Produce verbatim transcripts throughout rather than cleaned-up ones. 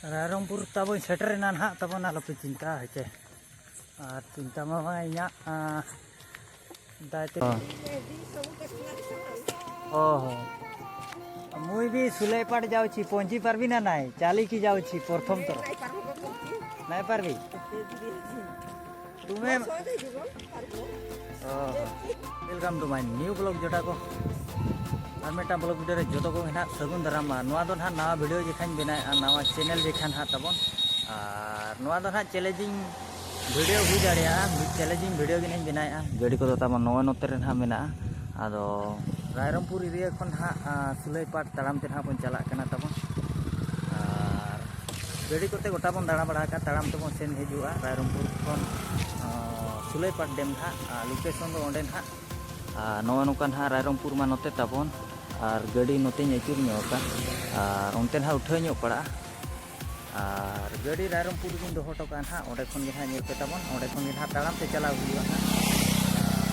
ᱨᱟᱭᱨᱚᱝᱯᱩᱨ ᱛᱟᱵᱚᱱ ᱥᱮᱴᱮᱨᱮᱱᱟ ᱱᱟᱦᱟᱜ ᱛᱟᱵᱚᱱ, ᱟᱞᱚᱯᱮ ᱪᱤᱱᱛᱟᱹ ᱦᱮᱸᱪᱮ᱾ ᱟᱨ ᱪᱤᱱᱛᱟ ᱢᱟ ᱵᱟᱝ ᱤᱧᱟᱹᱜ, ᱟᱸ, ᱫᱟᱭᱛᱮ᱾ ᱚ ᱦᱚᱸ᱾ ମୁଇଁ ବି ସୁଲେଇପାଟ ଯାଉଛି, ପହଞ୍ଚି ପାରିବି ନା ନାଇଁ? ଚାଲିକି ଯାଉଛି ପ୍ରଥମ ଥର। ନାଇଁ ପାରିବି। ତୁମେ। ᱚ ᱦᱚᱸ᱾ Welcome to my new vlog ᱡᱚᱴᱟ ᱠᱚ᱾ ᱟᱨ ᱢᱤᱫᱴᱟᱝ vlog video ᱨᱮ ᱡᱚᱛᱚ ᱠᱚ ᱱᱟᱦᱟᱜ ᱥᱟᱹᱜᱩᱱ ᱫᱟᱨᱟᱢ᱾ ᱟᱨ ᱱᱚᱣᱟ ᱫᱚ ᱱᱟᱦᱟᱜ ᱱᱟᱣᱟ video ᱡᱮᱠᱷᱟᱧ ᱵᱮᱱᱟᱣᱮᱫᱼᱟ, ᱱᱟᱣᱟ channel ᱡᱮᱠᱷᱟ ᱱᱟᱦᱟᱜ ᱛᱟᱵᱚᱱ᱾ ᱟᱨ ᱱᱚᱣᱟ ᱫᱚ ᱱᱟᱦᱟᱜ challenging video ᱦᱩᱭ ᱫᱟᱲᱮᱭᱟᱜᱼᱟ, challenging video ᱜᱮ ᱱᱟᱦᱟᱜ ᱵᱮᱱᱟᱣᱮᱫᱼᱟ᱾ ᱜᱟᱹᱰᱤ ᱠᱚᱫᱚ ᱛᱟᱵᱚᱱ ᱱᱚᱜᱼᱚᱭ ᱱᱚᱛᱮ ᱨᱮ ᱱᱟᱦᱟᱜ ᱢᱮᱱᱟᱜᱼᱟ᱾ ᱟᱫᱚ ᱨᱟᱭᱨᱚᱝᱯᱩᱨ area ᱠᱷᱚᱱ ᱱᱟᱦᱟᱜ, ᱟᱸ, ᱥᱩᱞᱟᱹᱭᱯᱟᱴ ᱛᱟᱲᱟᱢ ᱛᱮ ᱱᱟᱦᱟᱜ ᱵᱚᱱ ᱪᱟᱞᱟᱜ ᱠᱟᱱᱟ ᱛᱟᱵᱚᱱ᱾ ᱟᱨ ᱜᱟᱹᱰᱤ ᱠᱚᱛᱮ ᱜᱚᱴᱟ ᱵᱚᱱ ᱫᱟᱬᱟ ᱵᱟᱲᱟ ᱟᱠᱟᱫ, ᱛᱟᱲᱟᱢ ᱛᱮᱵᱚᱱ ᱥᱮᱱ ᱦᱤᱡᱩᱜᱼᱟ ᱨᱟᱭᱨᱚᱝᱯᱩᱨ ᱠᱷᱚᱱ, ᱟᱸ, ᱥᱩᱞᱟᱹᱭᱯᱟᱴ dam ᱱᱟᱦᱟᱜ᱾ ᱟᱨ location ᱫᱚ ᱚᱸᱰᱮ ᱱᱟᱦᱟᱜ᱾ ᱟᱨ ᱱᱚᱜᱼᱚ ᱱᱚᱝᱠᱟ ᱱᱟᱦᱟᱜ ᱨᱟᱭᱨᱚᱝᱯᱩᱨ ᱢᱟ ᱱᱚᱛᱮ ᱛᱟᱵᱚᱱ, ᱟᱨ ᱜᱟᱹᱰᱤ ᱱᱚᱛᱮᱧ ᱟᱹᱪᱩᱨ ᱧᱚᱜ ᱟᱠᱟᱫ, ᱟᱨ ᱚᱱᱛᱮ ᱱᱟᱦᱟᱜ ᱩᱴᱷᱟᱹᱣ ᱧᱚᱜ ᱯᱟᱲᱟᱜᱼᱟ᱾ ᱟᱨ ᱜᱟᱹᱰᱤ ᱨᱟᱭᱨᱚᱝᱯᱩᱨ ᱨᱮᱜᱤᱧ ᱫᱚᱦᱚ ᱦᱚᱴᱚ ᱠᱟᱜᱼᱟ ᱱᱟᱦᱟᱜ, ᱚᱸᱰᱮ ᱠᱷᱚᱱ ᱜᱮ ᱱᱟᱦᱟᱜ ᱧᱮᱞ ᱯᱮ ᱛᱟᱵᱚᱱ, ᱚᱸᱰᱮ ᱠᱷᱚᱱ ᱜᱮ ᱱᱟᱦᱟᱜ ᱛᱟᱲᱟᱢ ᱛᱮ ᱪᱟᱞᱟᱣ ᱦᱩᱭᱩᱜᱼᱟ ᱱᱟᱦᱟᱜ᱾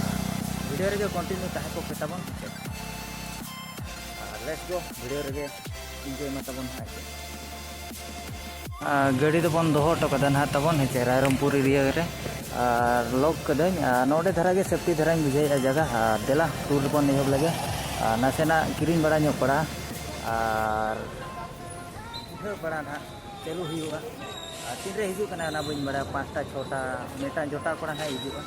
ᱟᱨ video ᱨᱮᱜᱮ continue ᱛᱟᱦᱮᱸ ᱠᱚᱜ ᱯᱮ ᱛᱟᱵᱚᱱ᱾ ᱟᱨ let's go, video ᱨᱮᱜᱮ enjoy ᱢᱟ ᱛᱟᱵᱚᱱ ᱱᱟᱦᱟᱜ᱾ ᱟᱨ ᱜᱟᱹᱰᱤ ᱫᱚᱵᱚᱱ ᱫᱚᱦᱚ ᱦᱚᱴᱚ ᱠᱟᱫᱟ ᱱᱟᱦᱟᱜ ᱛᱟᱵᱚᱱ, ᱦᱮᱸ ᱪᱮ, ᱨᱟᱭᱨᱚᱝᱯᱩᱨ area ᱨᱮ᱾ ᱟᱨ lock ᱠᱟᱹᱫᱟᱹᱧ, ᱟᱨ ᱱᱚᱰᱮ ᱫᱷᱟᱨᱟ ᱜᱮ safety ᱫᱷᱟᱨᱟᱧ ᱵᱩᱡᱷᱟᱹᱣᱮᱫᱼᱟ ᱡᱟᱭᱜᱟ᱾ ᱟᱨ ᱫᱮᱞᱟ, tour ᱵᱚᱱ ᱮᱦᱚᱵ ᱞᱮᱜᱮ᱾ ᱟᱨ ᱱᱟᱥᱮᱱᱟᱜ ᱠᱤᱨᱤᱧ ᱵᱟᱲᱟ ᱧᱚᱜ ᱯᱟᱲᱟᱜᱼᱟ᱾ ᱟᱨ ᱩᱴᱷᱟᱹᱣ ᱯᱟᱲᱟᱜᱼᱟ ᱱᱟᱦᱟᱜ, ᱪᱟᱹᱞᱩ ᱦᱩᱭᱩᱜᱼᱟ᱾ ᱟᱨ ᱛᱤᱱᱨᱮ ᱦᱤᱡᱩᱜ ᱠᱟᱱᱟ ᱚᱱᱟ ᱵᱟᱹᱧ ᱵᱟᱲᱟᱭᱟ, ᱯᱟᱸᱪᱴᱟ, ᱪᱷᱚᱴᱟ, ᱢᱤᱫᱴᱟᱝ ᱡᱚᱴᱟᱣ ᱠᱚᱲᱟ ᱱᱟᱦᱟᱜ ᱦᱤᱡᱩᱜᱼᱟ᱾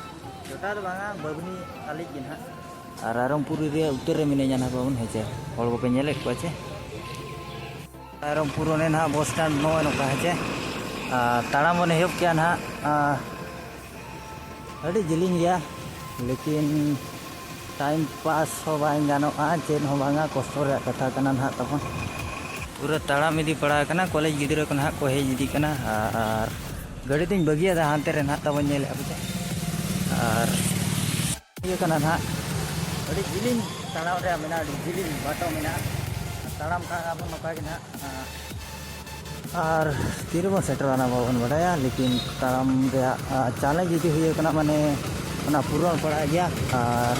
ᱡᱚᱴᱟᱣ ᱫᱚ ᱵᱟᱝᱟ, ᱵᱟᱹᱵᱽᱱᱤ ᱟᱞᱮᱭᱤᱡ ᱜᱮ ᱱᱟᱦᱟᱜ᱾ ᱟᱨ ᱨᱟᱭᱨᱚᱝᱯᱩᱨ area ᱩᱛᱟᱹᱨ ᱨᱮ ᱢᱤᱱᱟᱹᱧᱟ ᱱᱟᱦᱟᱜ ᱵᱟᱵᱚᱱ, ᱦᱮᱸ ᱪᱮ? ᱦᱚᱲ ᱠᱚᱯᱮ ᱧᱮᱞᱮᱫ ᱠᱚᱣᱟ ᱪᱮ? ᱨᱟᱭᱨᱚᱝᱯᱩᱨ ᱚᱱᱮ ᱱᱟᱦᱟᱜ bus stand ᱱᱚᱜᱼᱚᱭ ᱱᱚᱝᱠᱟ, ᱦᱮᱸ ᱪᱮ? ᱟᱨ ᱛᱟᱲᱟᱢ ᱵᱚᱱ ᱮᱦᱚᱵ ᱠᱮᱜᱼᱟ ᱱᱟᱦᱟᱜ᱾ ᱟᱨ ᱟᱹᱰᱤ ᱡᱤᱞᱤᱧ ᱜᱮᱭᱟ, ᱞᱮᱠᱤᱱ time pass ᱦᱚᱸ ᱵᱟᱝ ᱜᱟᱱᱚᱜᱼᱟ, ᱪᱮᱫ ᱦᱚᱸ ᱵᱟᱝᱟ, ᱠᱚᱥᱴᱚ ᱨᱮᱭᱟᱜ ᱠᱟᱛᱷᱟ ᱠᱟᱱᱟ ᱱᱟᱦᱟᱜ ᱛᱟᱵᱚᱱ᱾ ᱯᱩᱨᱟᱹ ᱛᱟᱲᱟᱢ ᱤᱫᱤ ᱯᱟᱲᱟᱣ ᱟᱠᱟᱱᱟ, college ᱜᱤᱫᱽᱨᱟᱹ ᱠᱚ ᱱᱟᱦᱟᱜ ᱠᱚ ᱦᱮᱡ ᱤᱫᱤᱜ ᱠᱟᱱᱟ᱾ ᱟᱨ ᱜᱟᱹᱰᱤ ᱫᱚᱧ ᱵᱟᱹᱜᱤᱭᱟᱫᱟ ᱦᱟᱱᱛᱮ ᱨᱮ ᱱᱟᱦᱟᱜ ᱛᱟᱵᱚᱱ, ᱧᱮᱞᱮᱫᱼᱟ ᱯᱮ ᱪᱮ? ᱟᱨ ᱤᱭᱟᱹ ᱠᱟᱱᱟ ᱱᱟᱦᱟᱜ, ᱟᱹᱰᱤ ᱡᱤᱞᱤᱧ ᱛᱟᱲᱟᱢ ᱨᱮᱭᱟᱜ ᱢᱮᱱᱟᱜᱼᱟ, ᱟᱹᱰᱤ ᱡᱤᱞᱤᱧ ᱵᱟᱴᱟ ᱢᱮᱱᱟᱜᱼᱟ᱾ ᱛᱟᱲᱟᱢ ᱠᱟᱜᱼᱟ ᱵᱚᱱ ᱱᱚᱝᱠᱟ ᱜᱮ ᱱᱟᱦᱟᱜ᱾ ᱟᱨ ᱛᱤᱨᱮᱵᱚᱱ ᱥᱮᱴᱮᱨᱚᱜᱼᱟ ᱚᱱᱟ ᱵᱟᱵᱚᱱ ᱵᱟᱰᱟᱭᱟ, ᱞᱮᱠᱤᱱ ᱛᱟᱲᱟᱢ ᱨᱮᱭᱟᱜ, ᱟ, challenge ᱤᱫᱤ ᱦᱩᱭ ᱟᱠᱟᱱᱟ, ᱢᱟᱱᱮ ᱚᱱᱟ ᱯᱩᱨᱚᱱ ᱯᱟᱲᱟᱜ ᱜᱮᱭᱟ᱾ ᱟᱨ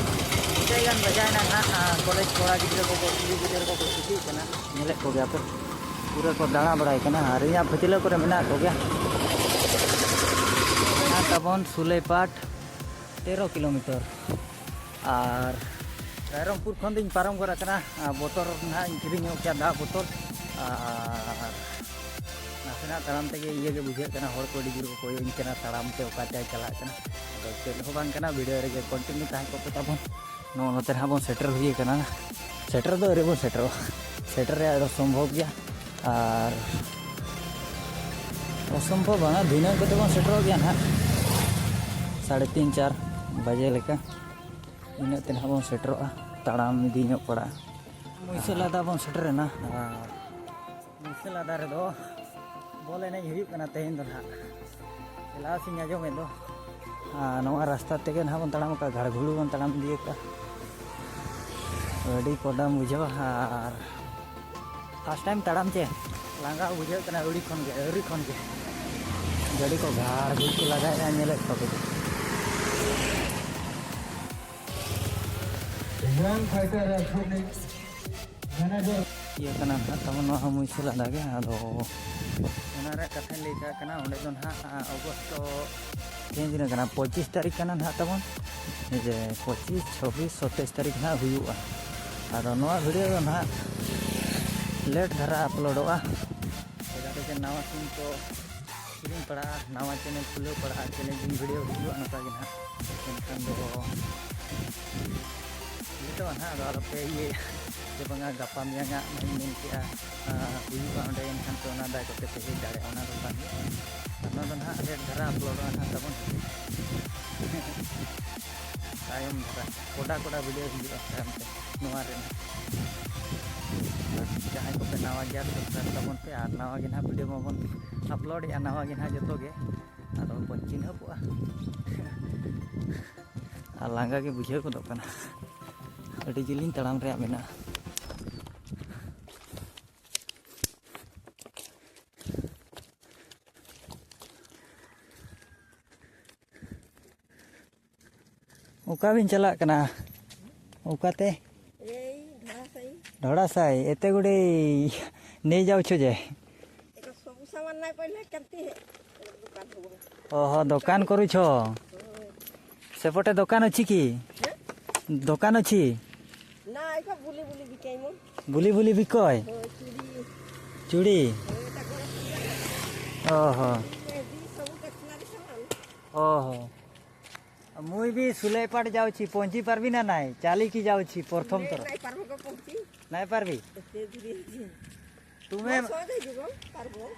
ᱢᱤᱫᱴᱮᱡ ᱜᱟᱱ ᱵᱟᱡᱟᱭᱮᱱᱟ ᱱᱟᱦᱟᱜ, ᱟ, college ᱠᱚᱲᱟ ᱜᱤᱫᱽᱨᱟᱹ ᱠᱚᱠᱚ, ᱠᱩᱲᱤ ᱜᱤᱫᱽᱨᱟᱹ ᱠᱚᱠᱚ ᱪᱷᱩᱴᱤᱜ ᱠᱟᱱᱟ, ᱧᱮᱞᱮᱫ ᱠᱚᱜᱮᱭᱟ ᱯᱮ᱾ ᱯᱩᱨᱟᱹ ᱠᱚ ᱫᱟᱬᱟ ᱵᱟᱲᱟᱭ ᱠᱟᱱᱟ ᱟᱨ ᱤᱧᱟᱹᱜ ᱯᱷᱟᱹᱪᱞᱟᱹ ᱠᱚᱨᱮ ᱢᱮᱱᱟᱜ ᱠᱚᱜᱮᱭᱟ᱾ ᱢᱮᱱᱟᱜ ᱛᱟᱵᱚᱱ ᱥᱩᱞᱟᱹᱭᱯᱟᱴ, ᱛᱮᱨᱚ ᱠᱤᱞᱳᱢᱤᱴᱟᱨ᱾ ᱟᱨ ᱨᱟᱭᱨᱚᱝᱯᱩᱨ ᱠᱷᱚᱱ ᱫᱚᱧ ᱯᱟᱨᱚᱢ ᱜᱚᱫ ᱟᱠᱟᱱᱟ᱾ ᱟᱨ ᱵᱚᱛᱚᱨ ᱱᱟᱦᱟᱜ ᱤᱧ ᱠᱤᱨᱤᱧ ᱧᱚᱜ ᱠᱮᱭᱟ, ᱫᱟᱜ ᱵᱚᱛᱚᱨ᱾ ᱟᱨ ᱱᱟᱥᱮᱱᱟᱜ ᱛᱟᱲᱟᱢ ᱛᱮᱜᱮ ᱤᱭᱟᱹ ᱜᱮ ᱵᱩᱡᱷᱟᱹᱜ ᱠᱟᱱᱟ, ᱦᱚᱲ ᱠᱚ ᱟᱹᱰᱤ ᱡᱳᱨ ᱠᱚ ᱠᱚᱭᱚᱜ ᱤᱧ ᱠᱟᱱᱟ, ᱛᱟᱲᱟᱢ ᱛᱮ ᱚᱠᱟ ᱛᱮᱭ ᱪᱟᱞᱟᱜ ᱠᱟᱱᱟ᱾ ᱟᱫᱚ ᱪᱮᱫ ᱦᱚᱸ ᱵᱟᱝ ᱠᱟᱱᱟ, ᱵᱷᱤᱰᱤᱭᱳ ᱨᱮᱜᱮ ᱠᱚᱱᱴᱤᱱᱤᱭᱩ ᱛᱟᱦᱮᱸ ᱠᱚᱜ ᱯᱮ ᱛᱟᱵᱚᱱ᱾ ᱱᱚᱜᱼᱚ ᱱᱚᱛᱮ ᱱᱟᱦᱟᱜ ᱵᱚᱱ ᱥᱮᱴᱮᱨ ᱦᱩᱭ ᱟᱠᱟᱱᱟ᱾ ᱥᱮᱴᱮᱨ ᱫᱚ ᱟᱹᱣᱨᱤ ᱵᱚᱱ ᱥᱮᱴᱮᱨᱚᱜᱼᱟ, ᱥᱮᱴᱮᱨ ᱨᱮᱭᱟᱜ ᱫᱚ ᱥᱚᱢᱵᱷᱚᱵ ᱜᱮᱭᱟ᱾ ᱟᱨ ᱚᱥᱚᱢᱵᱷᱚᱵ ᱵᱟᱝᱟ, ᱫᱷᱤᱱᱟᱹᱝ ᱠᱚᱛᱮ ᱵᱚᱱ ᱥᱮᱴᱮᱨᱚᱜ ᱜᱮᱭᱟ ᱱᱟᱦᱟᱜ, ᱥᱟᱲᱮ ᱛᱤᱱ ᱪᱟᱨ ᱵᱟᱡᱮ ᱞᱮᱠᱟ᱾ ᱤᱱᱟᱹᱜ ᱛᱮ ᱱᱟᱦᱟᱜ ᱵᱚᱱ ᱥᱮᱴᱮᱨᱚᱜᱼᱟ, ᱛᱟᱲᱟᱢ ᱤᱫᱤ ᱧᱚᱜ ᱯᱟᱲᱟᱜᱼᱟ᱾ ᱢᱩᱭᱥᱟᱹᱞᱟᱫᱟ ᱵᱚᱱ ᱥᱮᱴᱮᱨᱮᱱᱟ᱾ ᱟᱨ ᱢᱩᱭᱥᱟᱹᱞᱟᱫᱟ ᱨᱮᱫᱚ ᱵᱚᱞ ᱮᱱᱮᱡ ᱦᱩᱭᱩᱜ ᱠᱟᱱᱟ ᱛᱮᱦᱮᱧ ᱫᱚ ᱱᱟᱦᱟᱜ᱾ ᱪᱟᱞᱟᱣ ᱥᱤᱧ ᱟᱸᱡᱚᱢᱮᱫ ᱫᱚ᱾ ᱟᱨ ᱱᱚᱣᱟ ᱨᱟᱥᱛᱟ ᱛᱮᱜᱮ ᱱᱟᱦᱟᱜ ᱵᱚᱱ ᱛᱟᱲᱟᱢ ᱟᱠᱟᱫᱼᱟ, ᱜᱷᱟᱲᱜᱷᱩᱲᱩ ᱵᱚᱱ ᱛᱟᱲᱟᱢ ᱤᱫᱤ ᱟᱠᱟᱫᱼᱟ᱾ ᱟᱹᱰᱤ ᱠᱚᱰᱟᱢ ᱵᱩᱡᱷᱟᱹᱣᱟ᱾ ᱟᱨ ᱯᱷᱟᱥᱴ ᱴᱟᱭᱤᱢ ᱛᱟᱲᱟᱢ ᱪᱮ ᱞᱟᱸᱜᱟ ᱵᱩᱡᱷᱟᱹᱜ ᱠᱟᱱᱟ ᱟᱹᱣᱲᱤ ᱠᱷᱚᱱ ᱜᱮ, ᱟᱹᱣᱨᱤ ᱠᱷᱚᱱ ᱜᱮ᱾ ᱜᱟᱹᱰᱤ ᱠᱚ ᱜᱷᱟᱲ ᱜᱷᱩᱲ ᱠᱚ ᱞᱟᱜᱟᱭᱮᱫᱼᱟ, ᱧᱮᱞᱮᱫ ᱠᱚᱣᱟ ᱯᱮ᱾ Young fighter athletic manager. ᱤᱭᱟᱹ ᱠᱟᱱᱟ ᱱᱟᱦᱟᱜ ᱛᱟᱵᱚᱱ ᱱᱚᱣᱟ ᱦᱚᱸ ᱢᱩᱭᱥᱟᱹᱞᱟᱫᱟ ᱜᱮ᱾ ᱟᱫᱚ ᱚᱱᱟ ᱨᱮᱭᱟᱜ ᱠᱟᱛᱷᱟᱧ ᱞᱟᱹᱭ ᱠᱟᱜ ᱠᱟᱱᱟ, ᱚᱸᱰᱮ ᱫᱚ ᱱᱟᱦᱟᱜ, ᱟ, ᱚᱜᱚᱥᱴ ᱫᱚ ᱛᱮᱦᱮᱧ ᱛᱤᱱᱟᱹᱜ ᱠᱟᱱᱟ? ᱯᱚᱸᱪᱤᱥ ᱛᱟᱹᱨᱤᱠᱷ ᱠᱟᱱᱟ ᱱᱟᱦᱟᱜ ᱛᱟᱵᱚᱱ᱾ ᱡᱮ ᱯᱚᱸᱪᱤᱥ, ᱪᱷᱚᱵᱵᱤᱥ, ᱥᱟᱛᱟᱭᱤᱥ ᱛᱟᱹᱨᱤᱠᱷ ᱱᱟᱦᱟᱜ ᱦᱩᱭᱩᱜᱼᱟ᱾ ᱟᱫᱚ ᱱᱚᱣᱟ ᱵᱷᱤᱰᱤᱭᱳ ᱫᱚ ᱱᱟᱦᱟᱜ ᱞᱮᱴ ᱫᱷᱟᱨᱟ ᱟᱯᱞᱳᱰᱚᱜᱼᱟ᱾ ᱪᱮᱫᱟᱜ ᱥᱮ ᱱᱟᱣᱟ ᱥᱤᱢ ᱠᱚ ᱠᱤᱨᱤᱧ ᱯᱟᱲᱟᱜᱼᱟ, ᱱᱟᱣᱟ ᱪᱮᱱᱮᱞ ᱠᱷᱩᱞᱟᱹᱣ ᱯᱟᱲᱟᱜᱼᱟ, ᱪᱮᱞᱮᱧᱡᱤᱝ ᱵᱷᱤᱰᱤᱭᱳ ᱦᱤᱡᱩᱜᱼᱟ ᱱᱚᱝᱠᱟ ᱜᱮ ᱱᱟᱦᱟᱜ᱾ ᱮᱱᱠᱷᱟᱱ ᱫᱚ ᱞᱮᱴᱚᱜᱼᱟ ᱱᱟᱦᱟᱜ, ᱟᱫᱚ ᱟᱞᱚᱯᱮ ᱤᱭᱟᱹᱭᱟ ᱡᱮ ᱵᱟᱝᱟ ᱜᱟᱯᱟ ᱢᱮᱭᱟᱝᱟᱜ ᱱᱟᱦᱟᱜ ᱤᱧ ᱢᱮᱱ ᱠᱮᱜᱼᱟ, ᱟ, ᱦᱩᱭᱩᱜᱼᱟ ᱚᱸᱰᱮ, ᱮᱱᱠᱷᱟᱱ ᱯᱮ ᱚᱱᱟ ᱫᱟᱭ ᱠᱚᱛᱮ ᱯᱮ ᱦᱮᱡ ᱫᱟᱲᱮᱭᱟᱜᱼᱟ, ᱚᱱᱟ ᱫᱚ ᱵᱟᱝ ᱦᱩᱭᱩᱜᱼᱟ᱾ ᱟᱨ ᱱᱚᱣᱟ ᱫᱚ ᱱᱟᱦᱟᱜ ᱞᱮᱴ ᱫᱷᱟᱨᱟ ᱟᱯᱞᱳᱰᱚᱜᱼᱟ ᱱᱟᱦᱟᱜ ᱛᱟᱵᱚᱱ᱾ ᱛᱟᱭᱚᱢ ᱫᱷᱟᱨᱟ ᱠᱚᱰᱟ ᱠᱚᱰᱟ ᱵᱷᱤᱰᱤᱭᱳ ᱦᱤᱡᱩᱜᱼᱟ ᱛᱟᱭᱚᱢ ᱛᱮ ᱱᱚᱣᱟ ᱨᱮᱱᱟᱜ᱾ ᱟᱨ ᱡᱟᱦᱟᱸᱭ ᱠᱚᱯᱮ ᱱᱟᱣᱟ ᱜᱮᱭᱟ, ᱥᱟᱵᱥᱠᱨᱟᱭᱤᱵ ᱛᱟᱵᱚᱱ ᱯᱮ᱾ ᱟᱨ ᱱᱟᱣᱟ ᱜᱮ ᱱᱟᱦᱟᱜ ᱵᱷᱤᱰᱤᱭᱳ ᱢᱟᱵᱚᱱ ᱟᱯᱞᱳᱰᱮᱜᱼᱟ, ᱱᱟᱣᱟ ᱜᱮ ᱱᱟᱦᱟᱜ ᱡᱚᱛᱚ ᱜᱮ, ᱟᱫᱚ ᱵᱚᱱ ᱪᱤᱱᱦᱟᱹᱯᱚᱜᱼᱟ᱾ ᱟᱨ ᱞᱟᱸᱜᱟ ᱜᱮ ᱵᱩᱡᱷᱟᱹᱣ ᱜᱚᱫᱚᱜ ᱠᱟᱱᱟ, ᱟᱹᱰᱤ ᱡᱤᱞᱤᱧ ᱛᱟᱲᱟᱢ ᱨᱮᱭᱟᱜ ᱢᱮᱱᱟᱜᱼᱟ᱾ ᱚᱠᱟ ᱵᱤᱱ ᱪᱟᱞᱟᱜ ᱠᱟᱱᱟ? ᱚᱠᱟᱛᱮ? ᱮᱭ ᱰᱷᱚᱲᱟ ᱥᱟᱹᱭ᱾ ᱰᱷᱚᱲᱟ ᱥᱟᱹᱭ, ᱮᱛᱮ ᱜᱩᱰᱤ᱾ ନେଇଯାଉଛ ଯେ। ଏକ ସବୁ ସାମାନ ନାଇଁ କହିଲେ କେମିତି ହେ? ଦୋକାନ ହବ। ଓହୋ, ଦୋକାନ କରୁଛ? ସେପଟେ ଦୋକାନ ଅଛି କି? ଦୋକାନ ଅଛି? ନା, ଏକ ବୁଲି ବୁଲି ବିକାଇ ମୁଁ। ବୁଲି ବୁଲି ବିକୟ? ହଁ, ଚୁଡ଼ି। ଚୁଡ଼ି? ହଁ, ଏଟା କଣ? ଓହୋ। ମେହେନ୍ଦି, ସବୁ ଷ୍ଟେସନାରୀ ସାମାନ। ଓହୋ। ଆଉ ମୁଇଁ ବି ସୁଲେଇପାଟ ଯାଉଛି, ପହଞ୍ଚି ପାରିବି ନା ନାଇଁ? ଚାଲିକି ଯାଉଛି ପ୍ରଥମ ଥର। ନାଇଁ, ନାଇଁ, ପାରବ ପହଞ୍ଚି। ନାଇଁ ପାରିବି? ଏତେ ଦୂର ହେଇଛି। ତୁମେ ସହଜ ହେଇଯିବ, ପାରବ।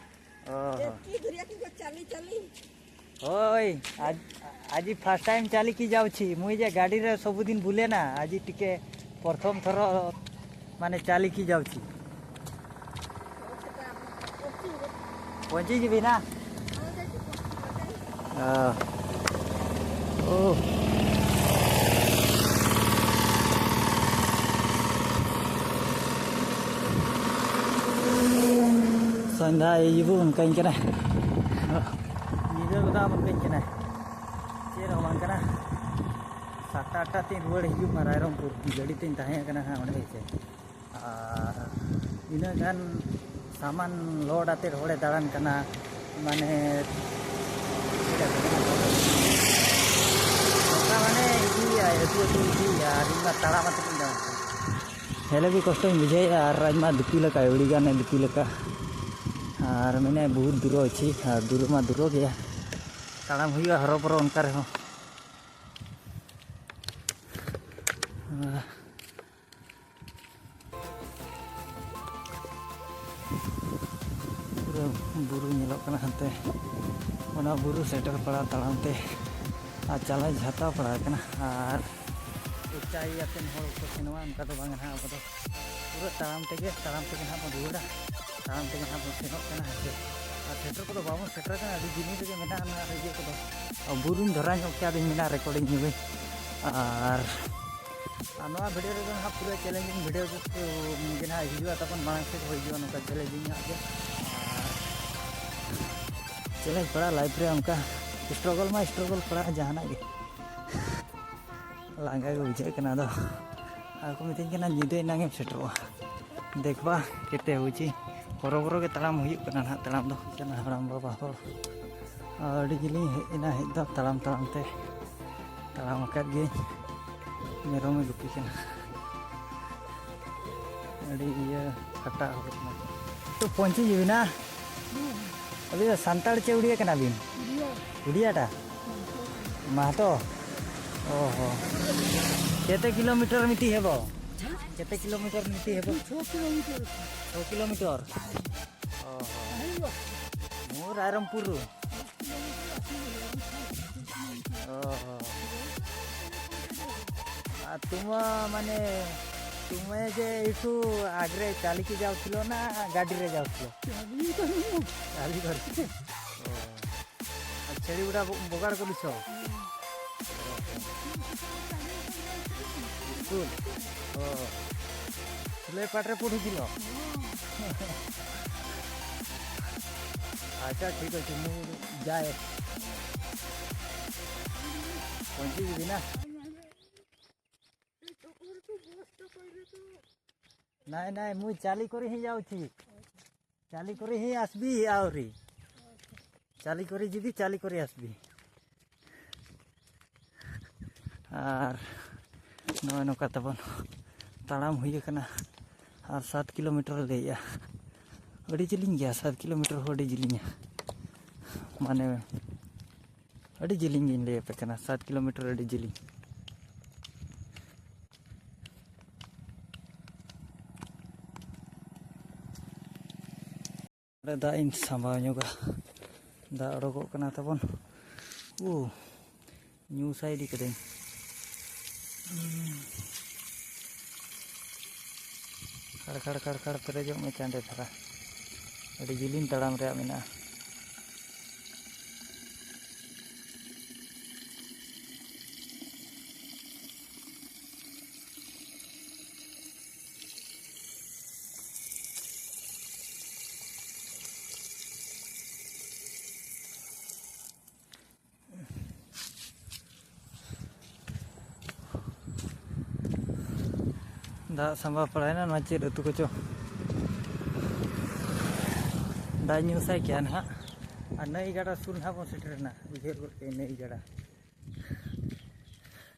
ଓହୋ। ଏତିକି ଦୂରିଆ କି ଚାଲି ଚାଲି। ଓଇ, ଆଜ-, ଆଜି ଫାଷ୍ଟ ଟାଇମ ଚାଲିକି ଯାଉଛି। ମୁଇଁ ଯେ ଗାଡ଼ିରେ ସବୁଦିନ ବୁଲେ ନା, ଆଜି ଟିକେ ପ୍ରଥମ ଥର ମାନେ ଚାଲିକି ଯାଉଛି। ପହଞ୍ଚିଯିବି ନା? ଅ, ଓ। ᱥᱚᱱᱫᱷᱟ ᱦᱤᱡᱩᱜ ᱚᱱᱠᱟᱧ ᱠᱟᱱᱟ᱾ ᱧᱤᱫᱟᱹ ᱜᱚᱫᱟ ᱚᱱᱠᱟᱧ ᱠᱟᱱᱟ᱾ ᱪᱮᱫ ᱦᱚᱸ ᱵᱟᱝ ᱠᱟᱱᱟ᱾ ᱥᱟᱛᱴᱟ ᱟᱴᱴᱟ ᱛᱤᱧ ᱨᱩᱣᱟᱹᱲ ᱦᱤᱡᱩᱜ ᱢᱟ ᱨᱟᱭᱨᱚᱝᱯᱩᱨ᱾ ᱜᱟᱹᱰᱤ ᱛᱤᱧ ᱛᱟᱦᱮᱸ ᱠᱟᱱᱟ ᱦᱟᱸᱜ ᱚᱸᱰᱮ ᱦᱮᱸ ᱥᱮ᱾ ᱟᱨ ᱤᱱᱟᱹᱜ ᱜᱟᱱ ᱥᱟᱢᱟᱱ ᱞᱳᱰ ᱟᱛᱮᱫ ᱦᱚᱲᱮ ᱫᱟᱬᱟᱱ ᱠᱟᱱᱟ, ᱢᱟᱱᱮ, ᱪᱮᱫ ᱞᱮᱠᱟ ᱢᱮᱱᱟ? ᱱᱚᱝᱠᱟ ᱢᱟᱱᱮ ᱤᱫᱤᱭᱮᱭᱟᱭ, ᱟᱹᱛᱩ ᱟᱹᱛᱩ ᱤᱫᱤᱭᱮᱭᱟ, ᱟᱨ ᱤᱧ ᱢᱟ ᱛᱟᱲᱟᱢ ᱟᱛᱮᱫ ᱤᱧ ᱫᱟᱬᱟᱱ ᱠᱟᱱᱟ᱾ ᱦᱮᱸ, ᱞᱟᱹᱜᱤᱫ ᱠᱚᱥᱴᱚᱧ ᱵᱩᱡᱷᱟᱹᱣᱮᱫᱼᱟ, ᱟᱨ ᱟᱡ ᱢᱟ ᱫᱤᱯᱤᱞ ᱟᱠᱟᱫ, ᱟᱹᱰᱤ ᱜᱟᱱᱮ ᱫᱤᱯᱤᱞ ᱟᱠᱟᱫ᱾ ᱟᱨ ᱢᱮᱱᱮᱫ, ᱵᱚᱦᱩᱛ ᱫᱩᱨᱚ ᱚᱪᱷᱤ, ᱟᱨ ᱫᱩᱨᱚ ᱢᱟ ᱫᱩᱨᱚ ᱜᱮᱭᱟ, ᱛᱟᱲᱟᱢ ᱦᱩᱭᱩᱜᱼᱟ ᱦᱚᱨᱚ ᱵᱚᱨᱚ ᱚᱱᱠᱟ ᱨᱮᱦᱚᱸ᱾ ᱯᱩᱨᱟᱹ ᱵᱩᱨᱩ ᱧᱮᱞᱚᱜ ᱠᱟᱱᱟ ᱦᱟᱱᱛᱮ, ᱚᱱᱟ ᱵᱩᱨᱩ ᱥᱮᱴᱮᱨ ᱯᱟᱲᱟ ᱛᱟᱲᱟᱢ ᱛᱮ ᱟᱨ ᱪᱟᱞᱟᱣ ᱡᱷᱟᱛᱟ ᱯᱟᱲᱟ ᱠᱟᱱᱟ᱾ ᱟᱨ ᱩᱪᱟᱭ ᱟᱛᱮᱱ ᱦᱚᱲ ᱠᱚ ᱥᱮᱱᱚᱜᱼᱟ, ᱚᱱᱠᱟ ᱫᱚ ᱵᱟᱝ ᱱᱟᱦᱟᱜ᱾ ᱟᱵᱚ ᱫᱚ ᱯᱩᱨᱟᱹ ᱛᱟᱲᱟᱢ ᱛᱮᱜᱮ, ᱛᱟᱲᱟᱢ ᱛᱮᱜᱮ ᱱᱟᱦᱟᱜ ᱵᱚᱱ ᱨᱩᱣᱟᱹᱲᱟ, ᱛᱟᱲᱟᱢ ᱛᱮᱜᱮ ᱱᱟᱦᱟᱜ ᱵᱚᱱ ᱥᱮᱱᱚᱜ ᱠᱟᱱᱟ ᱦᱮᱸ ᱥᱮ᱾ ᱟᱨ ᱥᱮᱴᱮᱨ ᱠᱚᱫᱚ ᱵᱟᱵᱚᱱ ᱥᱮᱴᱮᱨ ᱠᱟᱱᱟ, ᱟᱹᱰᱤ ᱡᱤᱞᱤᱧ ᱨᱮᱜᱮ ᱢᱮᱱᱟᱜᱼᱟ ᱱᱟᱦᱟᱜ ᱤᱭᱟᱹ ᱠᱚᱫᱚ᱾ ᱟᱨ ᱵᱩᱨᱩᱧ ᱫᱷᱚᱨᱟ ᱧᱚᱜ ᱠᱮᱭᱟ, ᱟᱫᱚᱧ ᱢᱮᱱᱟ ᱨᱮᱠᱚᱨᱰᱤᱝ ᱧᱚᱜᱟᱹᱧ᱾ ᱟᱨ ᱟᱨ ᱱᱚᱣᱟ ᱵᱷᱤᱰᱤᱭᱳ ᱨᱮᱫᱚ ᱱᱟᱦᱟᱜ ᱯᱩᱨᱟᱹ ᱪᱮᱞᱮᱧᱡᱤᱝ ᱵᱷᱤᱰᱤᱭᱳ ᱜᱮ ᱱᱟᱦᱟᱜ ᱦᱤᱡᱩᱜᱼᱟ ᱛᱟᱵᱚᱱ, ᱢᱟᱲᱟᱝ ᱥᱮᱫ ᱦᱚᱸ ᱦᱤᱡᱩᱜᱼᱟ ᱱᱚᱝᱠᱟ ᱪᱮᱞᱮᱧᱡᱤᱝ ᱟᱜ ᱜᱮ᱾ ᱟᱨ ᱪᱮᱞᱮᱧᱡᱽ ᱯᱟᱲᱟᱜᱼᱟ ᱞᱟᱭᱤᱯᱷ ᱨᱮ ᱚᱱᱠᱟ ᱥᱴᱨᱚᱜᱚᱞ ᱢᱟ ᱥᱴᱨᱚᱜᱚᱞ ᱯᱟᱲᱟᱜᱼᱟ ᱡᱟᱦᱟᱱᱟᱜ ᱜᱮ᱾ ᱞᱟᱸᱜᱟ ᱜᱮ ᱵᱩᱡᱷᱟᱹᱜ ᱠᱟᱱᱟ ᱟᱫᱚ᱾ ᱟᱨ ᱠᱚ ᱢᱤᱛᱟᱹᱧ ᱠᱟᱱᱟ ᱧᱤᱫᱟᱹ ᱮᱱᱟᱝ ᱮᱢ ᱥᱮᱴᱮᱨᱚᱜᱼᱟ᱾ ᱫᱮᱠᱷᱵᱟ ᱠᱮᱛᱮ ᱦᱩᱪᱤ᱾ ᱵᱚᱨᱚ ᱵᱚᱨᱚ ᱜᱮ ᱛᱟᱲᱟᱢ ᱦᱩᱭᱩᱜ ᱠᱟᱱᱟ ᱱᱟᱦᱟᱜ, ᱛᱟᱲᱟᱢ ᱫᱚ ᱦᱩᱭᱩᱜ ᱠᱟᱱᱟ ᱦᱟᱲᱟᱢ ᱵᱟᱵᱟ ᱦᱚᱲ᱾ ᱟᱹᱰᱤ ᱡᱤᱞᱤᱧ ᱦᱮᱡ ᱮᱱᱟ, ᱦᱮᱡ ᱫᱚ ᱛᱟᱲᱟᱢ ᱛᱟᱲᱟᱢ ᱛᱮ ᱛᱟᱲᱟᱢ ᱟᱠᱟᱫ ᱜᱤᱭᱟᱹᱧ᱾ ᱢᱮᱨᱚᱢᱮ ᱜᱩᱯᱤ ᱠᱟᱱᱟ᱾ ᱟᱹᱰᱤ ᱤᱭᱟᱹ ᱠᱷᱟᱴᱟᱜ ᱦᱚᱲ ᱠᱟᱱᱟ᱾ ᱛᱚ ᱯᱚᱧᱪᱤ ᱡᱤᱵᱤ ᱱᱟ? ᱟᱹᱵᱤᱱ ᱫᱚ ᱥᱟᱱᱛᱟᱲ ᱪᱮ ᱩᱲᱤᱭᱟ ᱠᱟᱱᱟ ᱵᱤᱱ? ᱩᱲᱤᱭᱟ ᱴᱟ? ᱢᱟᱦᱛᱚ? ᱚ ᱦᱚ᱾ ᱠᱮᱛᱮ ᱠᱤᱞᱳᱢᱤᱴᱟᱨ ᱢᱤᱴᱤ ᱦᱮᱵᱚ? ᱠᱮᱛᱮ ᱠᱤᱞᱳᱢᱤᱴᱟᱨ ᱢᱤᱴᱤ ᱦᱮᱵᱚ? ᱪᱷᱚ ᱠᱤᱞᱳᱢᱤᱴᱟᱨ᱾ ᱪᱷᱚ ᱠᱤᱞᱳᱢᱤᱴᱟᱨ? ᱚ ᱦᱚ᱾ ᱢᱩ ᱨᱟᱭᱨᱚᱝᱯᱩᱨ ᱨᱩ? ᱚ ᱦᱚ᱾ ᱟᱨ ᱛᱩᱢᱟ ᱢᱟᱱᱮ, ᱛᱩᱢᱮ ᱡᱮ ᱮᱴᱩ ᱟᱜᱨᱮ ᱪᱟᱞᱤ ᱠᱮ ᱡᱟᱣ ᱛᱷᱤᱞᱚ ᱱᱟ ᱜᱟᱹᱰᱤ ᱨᱮ ᱡᱟᱣ ᱛᱷᱤᱞᱚ? ᱪᱟᱞᱤ ᱠᱚᱨᱮ᱾ ᱚ᱾ ᱟᱨ ᱪᱷᱟᱹᱲᱤ ᱜᱚᱰᱟ ᱵᱚ-, ᱵᱚᱜᱟᱲ ᱠᱚ ᱫᱤᱥᱚ? ᱤᱥᱠᱩᱞ? ᱚ᱾ ᱥᱩᱞᱟᱹᱭ ᱯᱟᱴ ᱨᱮ ᱯᱩᱰᱩ ᱫᱤᱞᱚ? ᱟᱪᱪᱷᱟ, ᱴᱷᱤᱠ ᱚᱪᱷᱮ, ᱢᱩ ᱡᱟᱭ᱾ ᱯᱚᱧᱪᱤ ᱡᱩᱫᱤ ᱱᱟ? ନାଇଁ, ନାଇଁ, ମୁଇଁ ଚାଲିକରି ହିଁ ଯାଉଛି। ଚାଲିକରି ହିଁ ଆସିବି ଆହୁରି। ଚାଲିକରି ଯିବି, ଚାଲିକରି ଆସିବି। ᱟᱨ ᱱᱚᱜᱼᱚᱭ ᱱᱚᱝᱠᱟ ᱛᱟᱵᱚᱱ ᱛᱟᱲᱟᱢ ᱦᱩᱭ ᱟᱠᱟᱱᱟ᱾ ᱟᱨ ᱥᱟᱛ ᱠᱤᱞᱳᱢᱤᱴᱟᱨ ᱞᱟᱹᱭᱮᱜᱼᱟ᱾ ᱟᱹᱰᱤ ᱡᱤᱞᱤᱧ ᱜᱮᱭᱟ, ᱥᱟᱛ ᱠᱤᱞᱳᱢᱤᱴᱟᱨ ᱦᱚᱸ ᱟᱹᱰᱤ ᱡᱤᱞᱤᱧᱟ᱾ ᱢᱟᱱᱮ ᱟᱹᱰᱤ ᱡᱤᱞᱤᱧ ᱜᱤᱧ ᱞᱟᱹᱭ ᱟᱯᱮ ᱠᱟᱱᱟ, ᱥᱟᱛ ᱠᱤᱞᱳᱢᱤᱴᱟᱨ ᱟᱹᱰᱤ ᱡᱤᱞᱤᱧ᱾ ᱚᱸᱰᱮ ᱫᱟᱜ ᱤᱧ ᱥᱟᱢᱵᱟᱣ ᱧᱚᱜᱟ᱾ ᱫᱟᱜ ᱚᱰᱚᱠᱚᱜ ᱠᱟᱱᱟ ᱛᱟᱵᱚᱱ᱾ ᱩ, ᱧᱩ ᱥᱟ ᱤᱫᱤ ᱠᱟᱹᱫᱟᱹᱧ᱾ ᱠᱷᱟᱲ, ᱠᱷᱟᱲ, ᱠᱷᱟᱲ, ᱠᱷᱟᱲ ᱯᱮᱨᱮᱡᱚᱜ ᱢᱮ ᱪᱟᱸᱰᱮ ᱫᱷᱟᱨᱟ᱾ ᱟᱹᱰᱤ ᱡᱤᱞᱤᱧ ᱛᱟᱲᱟᱢ ᱨᱮᱭᱟᱜ ᱢᱮᱱᱟᱜᱼᱟ᱾ ᱫᱟᱜ ᱥᱟᱢᱵᱟᱣ ᱯᱟᱲᱟᱭᱮᱱᱟ, ᱱᱚᱣᱟ ᱪᱮᱫ ᱟᱹᱛᱩ ᱠᱚᱪᱚ? ᱫᱟᱜ ᱧᱩ ᱥᱟᱭ ᱠᱮᱭᱟ ᱱᱟᱦᱟᱜ᱾ ᱟᱨ ᱱᱟᱹᱭ ᱜᱟᱰᱟ ᱥᱩᱨ ᱱᱟᱦᱟᱜ ᱵᱚᱱ ᱥᱮᱴᱮᱨᱮᱱᱟ, ᱩᱭᱦᱟᱹᱨ ᱜᱚᱫ ᱠᱮᱫ ᱱᱟᱹᱭ ᱜᱟᱰᱟ᱾